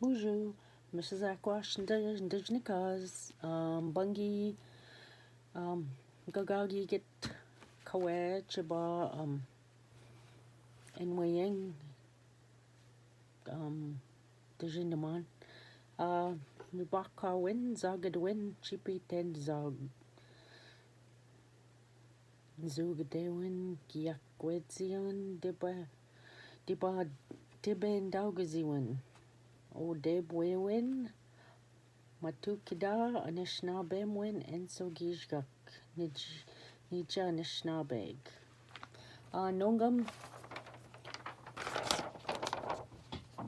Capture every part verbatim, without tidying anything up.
Bonjour, Missus Aquash, Indigenous Cause, um, Bungie, um, Gagagi Git, Kawe, Chiba, um, Enwayang, um, Dejindaman, uh, Nubaka Win, Zagad Win, Chipi Ten Zag. Zug Dewin, Giak Gwezion, Diba, Diba, Diben Daugaziwin, O Deb Wewin, Matukida, Anishinaabe Mwin, Enso Gijgak, Nij-, Nija Anishinaabeg. Uh, Nongam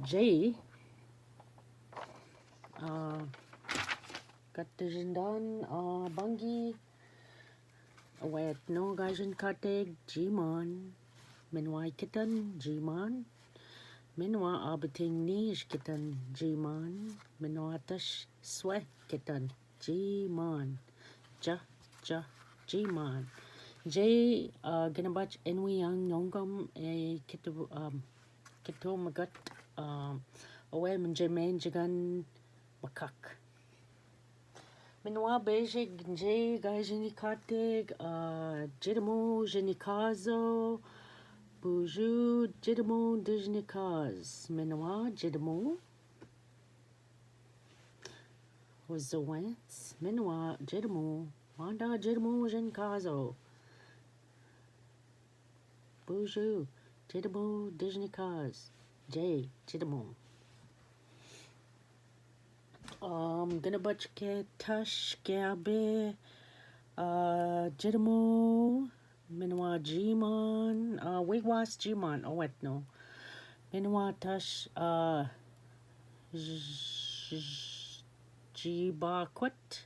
J, uh, Katijindan, uh, Bungie, Wet no Gaijin Kateg, Jiman, Minwa Kitan, Jiman, Minwa Abiting Nish Kitan, Jiman, Minwa Tash Swe Kitan, Jiman, Ja, Ja, Jiman. J, uh, Ginabach Enwi Yang Nongam, e Kitu, um, Kitu Magat, um, Awe Minje Men Jigan Makak. Minwa Bejig J, Gaijini Kateg, uh, Jirmu Jinikazo, Buju Jirmu Dijinikaz. Minwa Jirmu. Wazawens. Minwa Jirmu. Wanda Jirmu Jinikazo. Buju Jirmu Dijinikaz. J, Jirmu. Um, Ginabach Ke Tash Gabe, uh, Jirmu, Minwa Jiman, uh, Wigwas Jiman, Owet no. Minwa Tash, uh, J-, J-, Jibakwet,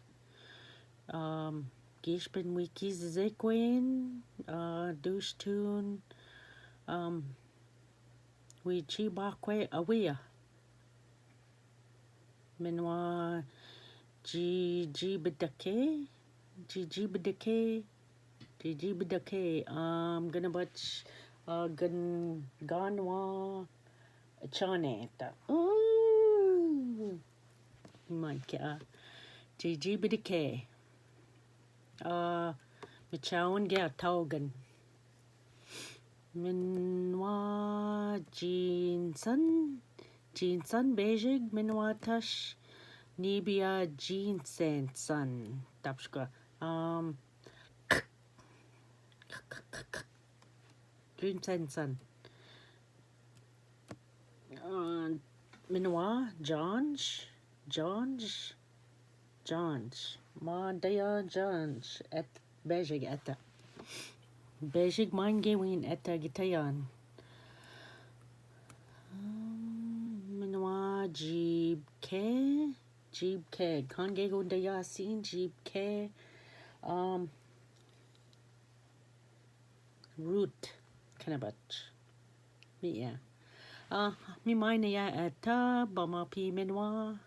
um, Gishpin Wiki Zekwin, uh, Dushtun, um, Wichi Bakwe Awia. Minwa G G Bidake, G G Bidake, G G Bidake, um, Ginabach, uh, Gan-, Ganwa Chaneta. Ooh, my God. G G Bidake. Uh, Michaun Gea Taugan. Minwa Jinsan, Jinsan Bejig, Minwa Tash, Nibia Jinsen San. Tapshka. Um, Jinsen San. Uh, Minwa Janj, Janj, Janj. Ma Daya Janj. Et Bejig Eta. Bejig Mange Win Eta Gitayan. Um, Minwa Jib Ke, Jib Ke. Kange Gunda Yasin, Jib Ke. Um, Root, Kenabach. Mi ya. Ah, mi maine ya Eta, Bama Pi Minwa,